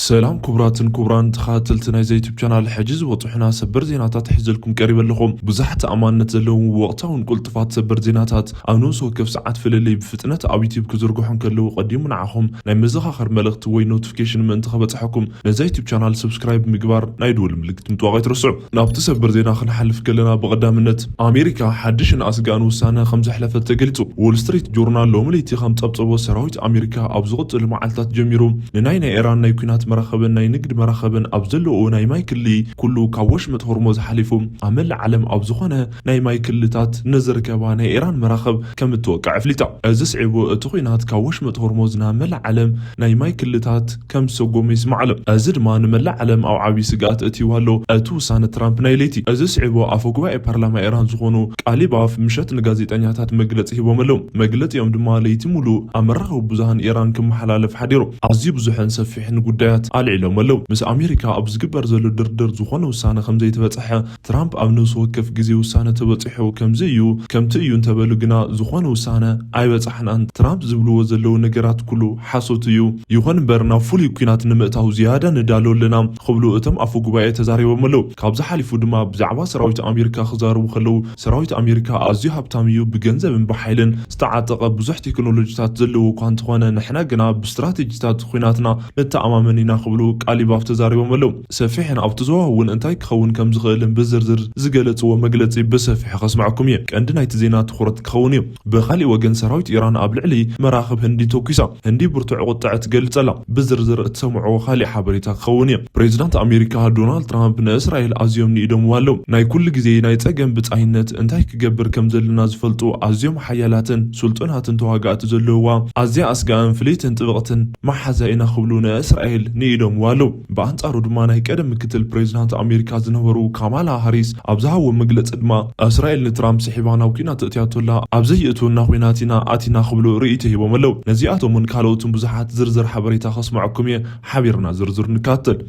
ሰላም ክቡራትን ክቡራን ተኸታተልቲ ናይዚ ዩቱብ ቻናል፣ ሕጂ ዝበፅሑና ሰበር ዜናታት ሒዘልኩም ቀሪበ ኣለኹ። ብዙሕ ተኣማንነት ዘለዎም ወቕታውን ቅልጡፋት ሰበር ዜናታት ኣብ ነብሲ ወከፍ ሰዓት ፍልልይ ብፍጥነት ኣብ ዩቱብ ክዝርግሑ እንከለዉ ቀዲሙ ንዓኹም ናይ መዘኻኸር መልእኽቲ ወይ ኖቲፊኬሽን ምእንቲ ከበፅሐኩም ነዚ ዩቱብ ቻናል ሰብስክራይብ ምግባር ናይ ደወል ምልክት ምጥዋቕ ኣይትረስዑ። ናብቲ ሰበር ዜና ክንሓልፍ ከለና ብቐዳምነት ኣሜሪካ ሓድሽን ኣስጋእን ውሳነ ከም ዘሕለፈት ተገሊጹ። ዎል ስትሪት ጆርናል ሎሚ ለይቲ ከም ጸብጸቦ ሰራዊት ኣሜሪካ ኣብ ዝቕጽሉ መዓልታት ጀሚሩ ንናይ ናይ ኢራን ናይ ኲናት መራኸብን ናይ ንግድ መራኸብን ኣብ ዘለዉ ናይ ማይ ክሊ ኩሉ ካብ ወሽመጥ ሆርሞዝ ሓሊፉ ኣብ መላእ ዓለም ኣብ ዝኾነ ናይ ማይ ክልታት ንዝርከባ ናይ ኢራን መራኸብ ከም እትወቅዕ ኣፍሊጣ። እዚ ስዒቡ እቲ ኲናት ካብ ወሽመጥ ሆርሞዝ ናብ መላእ ዓለም ናይ ማይ ክልታት ከም ዝሰጎመ ይስማዕ ኣሎ። እዚ ድማ ንመላእ ዓለም ኣብ ዓብዪ ስግኣት እትይዋ ኣሎ። እቲ ውሳነ ትራምፕ ናይ ለይቲ። እዚ ስዒቡ ኣፈ ጉባኤ ፓርላማ ኢራን ዝኾኑ ቃሊባፍ ምሸት ንጋዜጠኛታት መግለጺ ሂቦም ኣለዉ። መግለጺኦም ድማ ለይቲ ሙሉእ ኣብ መራኸቢ ብዙሃን ኢራን ክመሓላለፍ ሓዲሩ። ኣዝዩ ብዙሕን ሰፊሕን ጉዳያት ኣልዒሎም ኣለዉ። ምስ ኣሜሪካ ኣብ ዝግበር ዘሎ ድርድር ዝኾነ ውሳነ ከም ዘይተበጽሐ ትራምፕ ኣብ ነብሲ ወከፍ ግዜ ውሳነ ተበጺሑ ከምዚ እዩ፣ ከምቲ እዩ እንተበሉ ግና ዝኾነ ውሳነ ኣይበጻሕናን። ትራምፕ ዝብልዎ ዘለዉ ነገራት ኩሉ ሓሶት እዩ። ይኹን እምበር ናብ ፍሉይ ኲናት ንምእታው ዝያዳ ንዳሎ ኣለና ክብሉ እቶም ኣፈ ጉባኤ ተዛሪቦም ኣለዉ። ካብዚ ሓሊፉ ድማ ብዛዕባ ሰራዊት ኣሜሪካ ክዛረቡ ከለዉ ሰራዊት ኣሜሪካ ኣዝዩ ሃብታም እዩ፣ ብገንዘብን ብሓይልን ዝተዓጠቐ ብዙሕ ቴክኖሎጂታት ዘለዎ እኳ እንተኾነ ንሕና ግና ብስትራቴጂታት ኲናትና ንተኣማመን ኢና ክብሉ ቃሊባፍ ተዛሪቦም ኣለዉ። ሰፊሕን ኣብቲ ዞባ እውን እንታይ ክኸውን ከም ዝኽእልን ብዝርዝር ዝገለጽዎ መግለጺ ብሰፊሑ ከስምዐኩም እየ። ቀንዲ ናይቲ ዜና ትኹረት ክኸውን እዩ። ብኻሊእ ወገን ሰራዊት ኢራን ኣብ ልዕሊ መራኽብ ህንዲ ተኩሳ። ህንዲ ብርቱዕ ቁጥዐ ትገልጽ ኣላ። ብዝርዝር እትሰምዕዎ ካሊእ ሓበሬታ ክኸውን እዩ። ፕሬዚዳንት ኣሜሪካ ዶናልድ ትራምፕ ንእስራኤል ኣዝዮም ንኢዶምዋ ኣለዉ። ናይ ኩሉ ግዜ ናይ ጸገም ብጻይነት እንታይ ክገብር ከም ዘለና ዝፈልጡ ኣዝዮም ሓያላትን ስልጡናትን ተዋጋእቲ ዘለውዋ ኣዝያ ኣስጋእን ፍልይትን ጥብቕትን መሓዛ ኢና ክብሉ ንእስራኤል ንኢዶምዋ ኣለዉ። ብኣንጻሩ ድማ ናይ ቀደም ምክትል ፕሬዚዳንት ኣሜሪካ ዝነበሩ ካማላ ሃሪስ ኣብ ዝሃብዎ መግለጺ ድማ እስራኤል ንትራምፕ ስሒባ ናብ ኲናት እትያቶላ ኣብ ዘየእትወና ኲናት ኢና ኣቲና ክብሉ ርእይቶ ሂቦም ኣለዉ። ነዚኣቶምን ካልኦትን ብዙሓት ዝርዝር ሓበሬታ ከስምዐኩም እየ። ሓቢርና ዝርዝር ንካተል።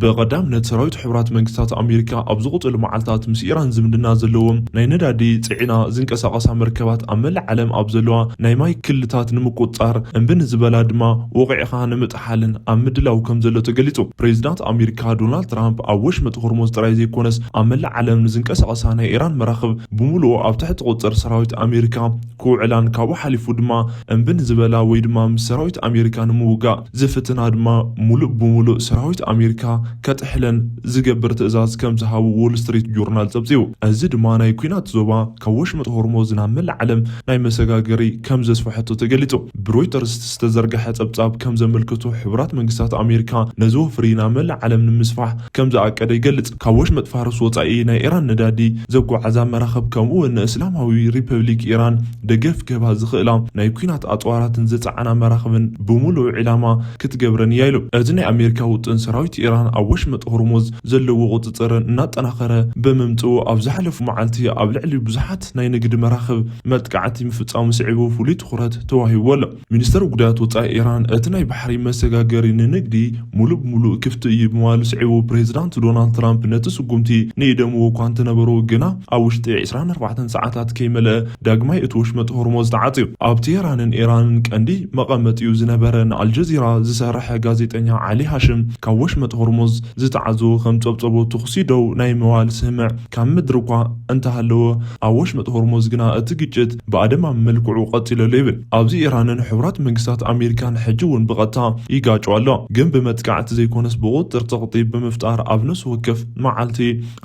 ብቐዳምነት ሰራዊት ሕቡራት መንግስታት ኣሜሪካ ኣብ ዝቕጽሉ መዓልታት ምስ ኢራን ዝምድና ዘለዎም ናይ ነዳዲ ጽዒና ዝንቀሳቐሳ መርከባት ኣብ መላእ ዓለም ኣብ ዘለዋ ናይ ማይ ክልታት ንምቁጽጻር እምቢ ንዝበላ ድማ ወቒዕኻ ንምጥሓልን ኣብ ምድላው ከም ዘሎ ተገሊጹ። ፕሬዚዳንት ኣሜሪካ ዶናልድ ትራምፕ ኣብ ወሽመጥ ሆርሞዝ ጥራይ ዘይኮነስ ኣብ መላእ ዓለም ንዝንቀሳቐሳ ናይ ኢራን መራኽብ ብምሉኡ ኣብ ትሕቲ ቁጽጽር ሰራዊት ኣሜሪካ ክውዕላን ካብኡ ሓሊፉ ድማ እምቢ ንዝበላ ወይ ድማ ምስ ሰራዊት ኣሜሪካ ንምውጋእ ዝፍትና ድማ ሙሉእ ብሙሉእ ሰራዊት ኣሜሪካ ከጥሕለን ዝገብር ትእዛዝ ከም ዝሃቡ ዎል ስትሪት ጆርናል ጸብጺቡ። እዚ ድማ ናይ ኲናት ዞባ ካብ ወሽመጥ ሆርሞዝ ናብ መላእ ዓለም ናይ መሰጋገሪ ከም ዘስፍሐቶ ተገሊጹ። ብሮይተርስ ዝተዘርግሐ ጸብጻብ ከም ዘመልክቶ ሕቡራት መንግስታት ኣሜሪካ ነዚ ወፍሪ ናብ መላእ ዓለም ንምስፋሕ ከም ዝኣቀደ ይገልጽ። ካብ ወሽመጥ ፋርስ ወጻኢ ናይ ኢራን ነዳዲ ዘጓዓዛ መራኸብ ከምኡ እውን ንእስላማዊ ሪፐብሊክ ኢራን ደገፍ ክህባ ዝኽእላ ናይ ኲናት ኣጽዋራትን ዝጸዓና መራኽብን ብምሉእ ዒላማ ክትገብረን እያ ኢሉ። እዚ ናይ ኣሜሪካ ውጥን ሰራዊት ኢራን ኣብ ወሽመጥ ሆርሙዝ ዘለዎ ቁጽጽርን እናጠናኸረ ብምምጽኡ ኣብ ዝሓለፉ መዓልቲ ኣብ ልዕሊ ብዙሓት ናይ ንግዲ መራኽብ መጥቃዕቲ ምፍጻሙ ስዒቡ ፍሉይ ትኹረት ተዋሂብዎ ኣሎ። ሚኒስተር ጉዳያት ወጻኢ ኢራን እቲ ናይ ባሕሪ መሰጋገሪ ንንግዲ ሙሉእ ብሙሉእ ክፍቲ እዩ ብምባሉ ስዒቡ ፕሬዚዳንት ዶናልድ ትራምፕ ነቲ ስጉምቲ ንኢደምዎ እኳ እንተነበሩ ግና ኣብ ውሽጢ ዕስራን ኣርባዕተን ሰዓታት ከይመልአ ዳግማይ እቲ ወሽመጥ ሆርሞዝ ተዓጽዩ። ኣብ ቴህራንን ኢራንን ቀንዲ መቐመጢኡ ዝነበረ ንኣልጀዚራ ዝሰርሐ ጋዜጠኛ ዓሊ ሃሽም ካብ ወሽመጥ ሆርሞዝ ዝተዓዘቦ ከም ጸብጸቦ ትኹሲ ደው ናይ ምባል ስምምዕ ካብ ምድሪ እኳ እንተሃለወ ኣብ ወሽመጥ ሆርሞዝ ግና እቲ ግጭት ብኣደማሚ መልክዑ ቀጺሉ ኣሎ ይብል። ኣብዚ ኢራንን ሕቡራት መንግስታት ኣሜሪካን ሕጂ እውን ብቐጥታ ይጋጨዋ ኣለዋ፣ ግን ብመጥቃዕቲ ዘይኮነስ ብቁጥጥር ጸቕጢ ብምፍጣር ኣብ ነፍሲ ወከፍ መዓልቲ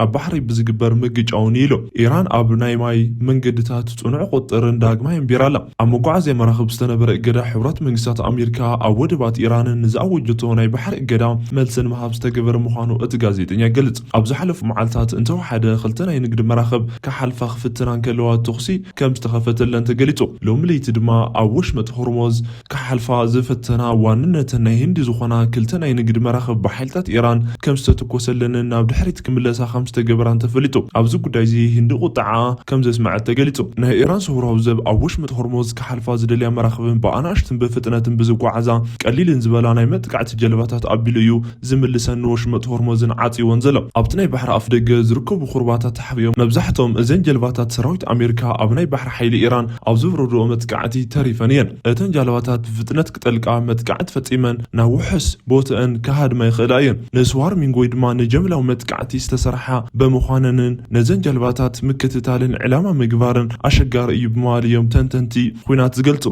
ኣብ ባሕሪ ብዝግበር ምግጫውን ኢሉ። ኢራን ኣብ ናይ ማይ መንገድታት ጽኑዕ ቁጥጥርን ዳግማይ ኣንቢራ ኣላ። ኣብ መጓዓዝያ መራኽብ ዝተነበረ እገዳ ሕቡራት መንግስታት ኣሜሪካ ኣብ ወደባት ኢራንን ንዝኣወጀቶ ናይ ባሕሪ እገዳ መልሲ ንምሃብ ዝተገበረ ምዃኑ እቲ ጋዜጠኛ ይገልጽ። ኣብ ዝሓለፉ መዓልታት እንተወሓደ ክልተ ናይ ንግዲ መራኽብ ክሓልፋ ክፍትና እንከለዋ ተኹሲ ከም ዝተኸፈተለን ተገሊጹ። ሎሚ ለይቲ ድማ ኣብ ወሽመጥ ሆርሞዝ ክሓልፋ ዝፈተና ዋንነተን ናይ ህንዲ ዝኾና ክልተ ናይ ንግዲ መራኽብ ብሓይልታት ኢራን ከም ዝተተኮሰለንን ናብ ድሕሪት ክምለሳ ከም ዝተገበራን ተፈሊጡ። ኣብዚ ጉዳይ እዚ ህንዲ ቁጥዓ ከም ዘስመዐት ተገሊጹ። ናይ ኢራን ሰውራዊ ዘብ ኣብ ወሽመጥ ሆርሞዝ ክሓልፋ ዝደልያ መራኽብን ብኣናእሽትን ብፍጥነትን ብዝጓዓዛ ቀሊልን ዝበላ ናይ መጥቃዕቲ ጀልባታት ኣቢሉ እዩ ዝምልሰን ንወሽመጥ ሆርሞዝን ዓጽይዎን ዘሎ። ኣብቲ ናይ ባሕሪ ኣፍደገ ዝርከቡ ኩርባታት ተሓቢኦም፣ መብዛሕትኦም እዘን ጀልባታት ሰራዊት ኣሜሪካ ኣብ ናይ ባሕሪ ሓይሊ ኢራን ኣብ ዘውረድኦ መጥቃዕቲ ተሪፈን እየን። እተን ጃልባታት ብፍጥነት ክጠልቃ መጥቃዕቲ ፈጺመን ናብ ውሑስ ቦትአን ክሃድማ ይኽእላ እየን። ንስዋርሚንግ ወይ ድማ ንጀምላዊ መጥቃዕቲ ዝተሰርሓ ብምዃነንን ነዘን ጃልባታት ምክትታልን ዕላማ ምግባርን ኣሸጋሪ እዩ ብምባል እዮም ተንተንቲ ኲናት ዝገልጹ።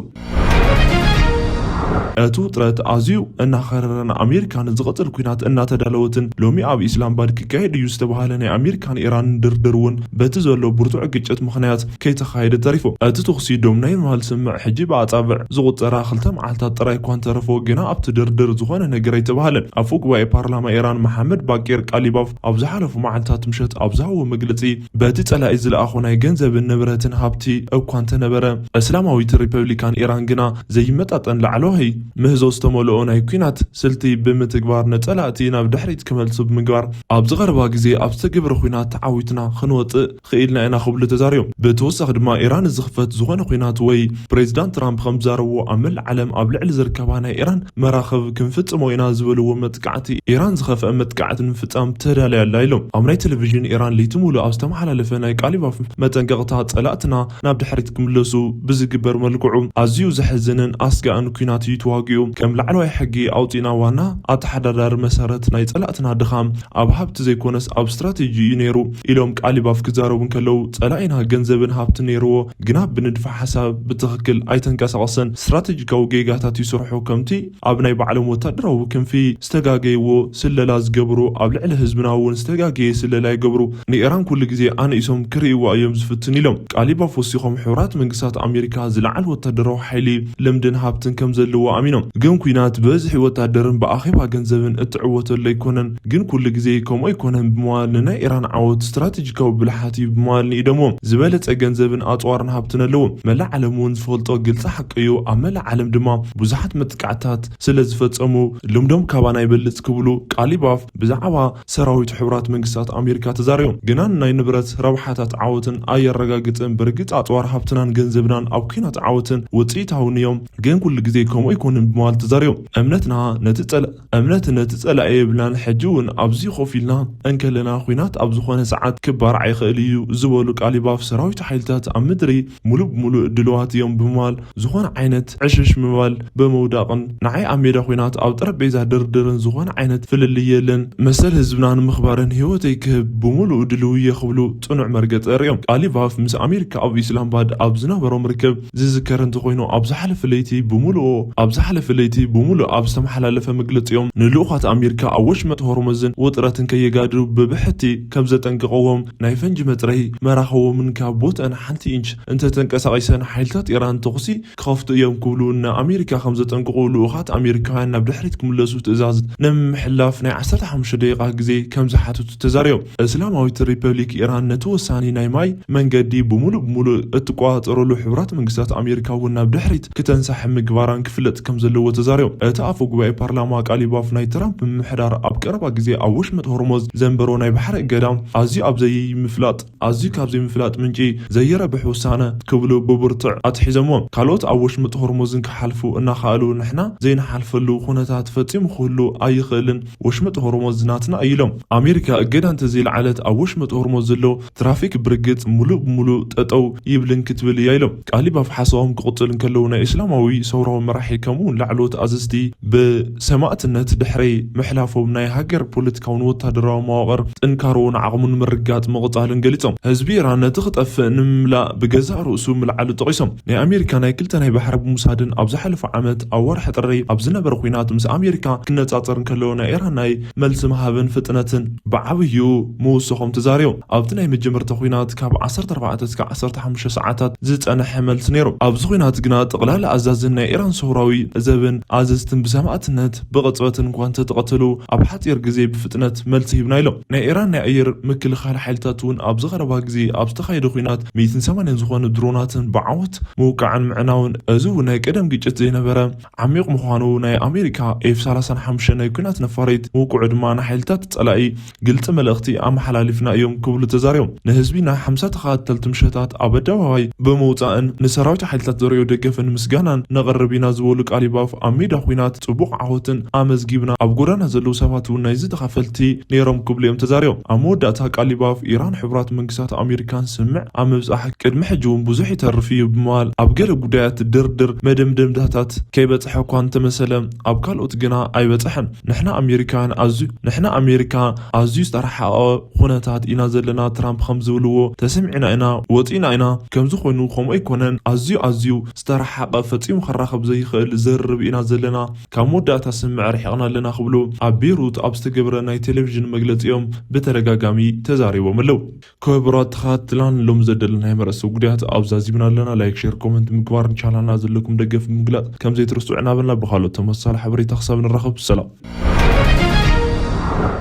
እቲ ውጥረት ኣዝዩ እናኸረረን ኣሜሪካ ንዝቕጽል ኲናት እናተዳለወትን ሎሚ ኣብ ኢስላምባድ ክካየድ እዩ ዝተባህለ ናይ ኣሜሪካን ኢራንን ድርድር እውን በቲ ዘሎ ብርቱዕ ግጭት ምኽንያት ከይተኻየደ ተሪፉ። እቲ ተኹሲ ዶም ናይ ምባል ስምዕ ሕጂ ብኣጻብዕ ዝቑጸራ ክልተ መዓልታት ጥራይ እኳ እንተረፎ፣ ግና ኣብቲ ድርድር ዝኾነ ነገር ኣይተባህለን። ኣፈ ጉባኤ ፓርላማ ኢራን መሓመድ ባቂር ቃሊባፍ ኣብ ዝሓለፉ መዓልታት ምሸት ኣብ ዝሃቦ መግለጺ፣ በቲ ጸላኢ ዝለኣኾ ናይ ገንዘብን ንብረትን ሃብቲ እኳ እንተነበረ፣ እስላማዊት ሪፐብሊካን ኢራን ግና ዘይመጣጠን ላዕለዋይ ምህዞ ዝተመልኦ ናይ ኲናት ስልቲ ብምትግባር ንጸላእቲ ናብ ድሕሪት ክመልሱ ብምግባር፣ ኣብዚ ቀረባ ግዜ ኣብ ዝተገብረ ኲናት ተዓዊትና ክንወጽእ ክኢልና ኢና ክብሉ ተዛሪቦም። ብተወሳኺ ድማ ኢራን ዝኽፈት ዝኾነ ኲናት ወይ ፕሬዚዳንት ትራምፕ ከም ዝዛረብዎ ኣብ መላእ ዓለም ኣብ ልዕሊ ዝርከባ ናይ ኢራን መራኽብ ክንፍጽሞ ኢና ዝበልዎ መጥቃዕቲ ኢራን ዝኸፍአ መጥቃዕቲ ንምፍጻም ተዳልያ ኣላ ኢሎም። ኣብ ናይ ቴሌቪዥን ኢራን ለይቲ ሙሉእ ኣብ ዝተመሓላለፈ ናይ ቃሊባፍ መጠንቀቕታ ጸላእትና ናብ ድሕሪት ክምለሱ ብዝግበር መልክዑ ኣዝዩ ዘሕዝንን ኣስጋእን ኲናት እዩ ተዋጊኡ። ከም ላዕለዋይ ሕጊ ኣውጺእና ዋና ኣተሓዳዳሪ መሰረት ናይ ጸላእትና ድኻም ኣብ ሃብቲ ዘይኮነስ ኣብ ስትራቴጂ እዩ ነይሩ ኢሎም ቃሊባፍ ክዛረቡ እንከለዉ፣ ጸላኢና ገንዘብን ሃብትን ነይርዎ፣ ግና ብንድፈ ሓሳብ ብትኽክል ኣይተንቀሳቐሰን። ስትራቴጂካዊ ጌጋታት ይሰርሑ፣ ከምቲ ኣብ ናይ ባዕሎም ወታደራዊ ክንፊ ዝተጋገይዎ ስለላ ዝገብሩ፣ ኣብ ልዕሊ ህዝብና እውን ዝተጋገየ ስለላ ይገብሩ። ንኢራን ኩሉ ግዜ ኣነኢሶም ክርእይዋ እዮም ዝፍትን ኢሎም። ቃሊባፍ ወሲኾም፣ ሕቡራት መንግስታት ኣሜሪካ ዝለዓለ ወታደራዊ ሓይሊ፣ ልምድን ሃብትን ከም ዘለዎ ኣሚኖም። ግን ኲናት ብብዝሒ ወታደርን ብኣኼባ ገንዘብን እትዕወተሉ ኣይኮነን። ግን ኩሉ ግዜ ከምኡ ኣይኮነን ብምባል ንናይ ኢራን ዓወት ስትራቴጂካዊ ብልሓት እዩ ብምባል ንኢደሞ። ዝበለጸ ገንዘብን ኣጽዋርን ሃብትን ኣለዎ። መላእ ዓለም እውን ዝፈልጦ ግልጺ ሓቂ እዩ። ኣብ መላእ ዓለም ድማ ብዙሓት መጥቃዕታት ስለ ዝፈጸሙ ልምዶም ካባና ይበልጽ ክብሉ ቃሊባፍ ብዛዕባ ሰራዊት ሕቡራት መንግስታት ኣሜሪካ ተዛሪቦም። ግና ናይ ንብረት ረብሓታት ዓወትን ኣየረጋግጽን። ብርግጽ ኣጽዋር ሃብትናን ገንዘብናን ኣብ ኲናት ዓወትን ውጽኢታውን እዮም። ግን ኩሉ ግዜ ከምኡ ኣይኮንን ብምባል ተዛሪቦም። እምነትና ነቲ ጸላ-፣ እምነት ነቲ ጸላኢ የብልናን። ሕጂ እውን ኣብዚ ኮፍ ኢልና እንከለና ኲናት ኣብ ዝኾነ ሰዓት ክባራዕ ይኽእል እዩ ዝበሉ ቃሊባፍ ሰራዊት ሓይልታት ኣብ ምድሪ ሙሉእ ብሙሉእ ድልዋት እዮም ብምባል ዝኾነ ዓይነት ዕሽሽ ምባል ብምውዳቕን ንዓይ ኣብ ሜዳ ኲናት ኣብ ጠረጴዛ ድርድርን ዝኾነ ዓይነት ፍልልይ የለን። መሰል ህዝብና ንምኽባርን ህይወተይ ክህብ ብምሉኡ ድልው እየ ክብሉ ጽኑዕ መርገጺ ኣርእዮም። ቃሊባፍ ምስ ኣሜሪካ ኣብ ኢስላምባድ ኣብ ዝነበሮም ርክብ ዝዝከር እንተኾይኑ፣ ኣብ ዝሓለፈ ለይቲ ብምሉኡ፣ ኣብ ዝሓለፈ ለይቲ ብምሉእ ኣብ ዝተመሓላለፈ መግለጺኦም፣ ንልኡኻት ኣሜሪካ ኣብ ወሽመጥ ሆርሙዝን ውጥረትን ከየጋድዱ ብብሕቲ ከም ዘጠንቀቕዎም፣ ናይ ፈንጂ መጽረዪ መራኸቦምን ካብ ቦትአን ሓንቲ ኢንች እንተተንቀሳቒሰን ሓይልታት ኢራን ተኹሲ ክኸፍቱ እዮም ክብሉ ንኣሜሪካ ከም ዘጠንቅቑ፣ ልኡኻት ኣሜሪካውያን ናብ ድሕሪት ክምለሱ ትእዛዝ ንምምሕልላፍ ናይ ዓሰርተ ሓሙሽተ ደቂቓ ግዜ ከም ዝሓተቱ ተዛሪቦም። እስላማዊት ሪፐብሊክ ኢራን ነቲ ወሳኒ ናይ ማይ መንገዲ ብምሉእ ብምሉእ እትቆጻጸረሉ፣ ሕቡራት መንግስታት ኣሜሪካ እውን ናብ ድሕሪት ክተንሳሒ ምግባራን ክፍለጥ ከም ዘለዎ ተዛሪቦም። እቲ ኣፈ ጉባኤ ፓርላማ ቃሊባፍ ናይ ትራምፕ ምምሕዳር ኣብ ቀረባ ግዜ ኣብ ወሽመጥ ሆርሙዝ ዘንበሮ ናይ ባሕሪ እገዳ ኣዝዩ ኣብ ዘይምፍላጥ ኣዝዩ ካብ ዘይምፍላጥ ምንጪ ዘይረብሕ ውሳነ ክብሉ ብብርቱዕ ኣትሒዞምዎ። ካልኦት ኣብ ወሽመጥ ሆርሙዝን ክሓልፉ እናኸኣሉ ንሕና ዘይንሓልፈሉ ኩነታት ፈጺሙ ክህሉ ኣይኽእልን፣ ወሽመጥ ሆርሙዝ ናትና እዩ ኢሎም። ኣሜሪካ እገዳ እንተዘይለዓለት ኣብ ወሽመጥ ሆርሙዝ ዘሎ ትራፊክ ብርግጽ ሙሉእ ብሙሉእ ጠጠው ይብልን ክትብል እያ ኢሎም። ቃሊባፍ ሓሳቦም ክቕጽል እንከለዉ ናይ እስላማዊ ሰውራዊ መራሒ ከምኡ እውን ላዕለዎት ኣዘዝቲ ብሰማእትነት ድሕሪ ምሕላፎም ናይ ሃገር ፖለቲካውን ወታደራዊ መዋቕር ጥንካረኡን ዓቕሙን ምርግጋጽ ምቕጻልን ገሊጾም። ህዝቢ ኢራን ነቲ ክጠፍእ ንምምላእ ብገዛእ ርእሱ ምልዓሉ ጠቒሶም። ናይ ኣሜሪካ ናይ ክልተ ናይ ባሕሪ ብምውሳድን ኣብ ዝሓለፈ ዓመት ኣብ ወርሒ ጥሪ ኣብ ዝነበረ ኲናት ምስ ኣሜሪካ ክነጻጸር እንከሎ ናይ ኢራን ናይ መልሲ ምሃብን ፍጥነትን ብዓብዩ ምውስኾም ተዛሪቦም። ኣብቲ ናይ መጀመርታ ኲናት ካብ ዓሰርተ ኣርባዕተ እስካብ ዓሰርተ ሓሙሽተ ሰዓታት ዝጸንሐ መልሲ ነይሩ። ኣብዚ ኲናት ግና ጠቕላሊ ኣዛዝን ናይ ኢራን ሰውራዊ ዘብን ኣዘዝትን ብሰማእትነት ብቕጽበትን እኳ እንተተቐተሉ፣ ኣብ ሓጺር ግዜ ብፍጥነት መልሲ ሂብና ኢሎም። ናይ ኢራን ናይ ኣየር ምክልኻል ሓይልታት እውን ኣብዚ ቀረባ ግዜ ኣብ ዝተኻየደ ኲናት ሚእትን ሰማንያን ዝኾኑ ድሮናትን ብዓወት ምውቃዕን ምዕናውን፣ እዚ እውን ናይ ቀደም ግጭት ዘይነበረ ዓሚቕ ምዃኑ ናይ ኣሜሪካ ኤፍ ሰላሳን ሓሙሽተን ናይ ኲናት ነፋሪት ምውቅዑ ድማ ንሓይልታት ጸላኢ ግልጺ መልእኽቲ ኣመሓላሊፍና እዮም ክብሉ ተዛሪቦም። ንህዝቢ ናይ ሓምሳ ተኸታተልቲ ምሸታት ኣብ ኣደባባይ ብምውጻእን ንሰራዊት ሓይልታት ዘርእዮ ደገፍን ምስጋናን ነቕርብ ኢና ዝበሉ ቃሊባፍ ኣብ ሜዳ ኲናት ጽቡቕ ዓወትን ኣመዝጊብና፣ ኣብ ጎዳና ዘለዉ ሰባት እውን ናይዚ ተኻፈልቲ ነይሮም ክብሉ እዮም ተዛሪቦም። ኣብ መወዳእታ ቃሊባፍ ኢራን ሕቡራት መንግስታት ኣሜሪካን ስምዕ ኣብ ምብጻሕ ቅድሚ ሕጂ እውን ብዙሕ ይተርፍ እዩ ብምባል ኣብ ገለ ጉዳያት ድርድር መደምደምታታት ከይበጽሐ እኳ እንተመሰለ ኣብ ካልኦት ግና ኣይበጽሐን። ንሕና ኣሜሪካውያን ኣዝዩ ንሕና ኣሜሪካ ኣዝዩ ዝተረሓቐ ኩነታት ኢና ዘለና። ትራምፕ ከም ዝብልዎ ተሰሚዕና ኢና፣ ወፂና ኢና። ከምዚ ኮይኑ ከምኡ ኣይኮነን። ኣዝዩ ኣዝዩ ዝተረሓቐ ፈጺሙ ክራኸብ ዘይኽእል ዝርርብ ኢና ዘለና። ካብ መወዳእታ ስምዕ ርሒቕና ኣለና ክብሉ ኣብ ቤይሩት ኣብ ዝተገብረ ናይ ቴሌቪዥን መግለፂኦም ብተደጋጋሚ ተዛሪቦም ኣለዉ። ክቡራት ተኸታተልትና ሎም ዘደለናይ መርኣሲ ጉዳያት ኣብዛ ዚብና ኣለና። ላይክ፣ ሼር፣ ኮመንት ምግባር ንቻናልና ዘለኩም ደገፍ ምግላፅ ከም ዘይትርስዑ እናበልና ብኻልኦት ተመሳሳሊ ሓበሬታ ክሳብ ንራኸብ ሰላም።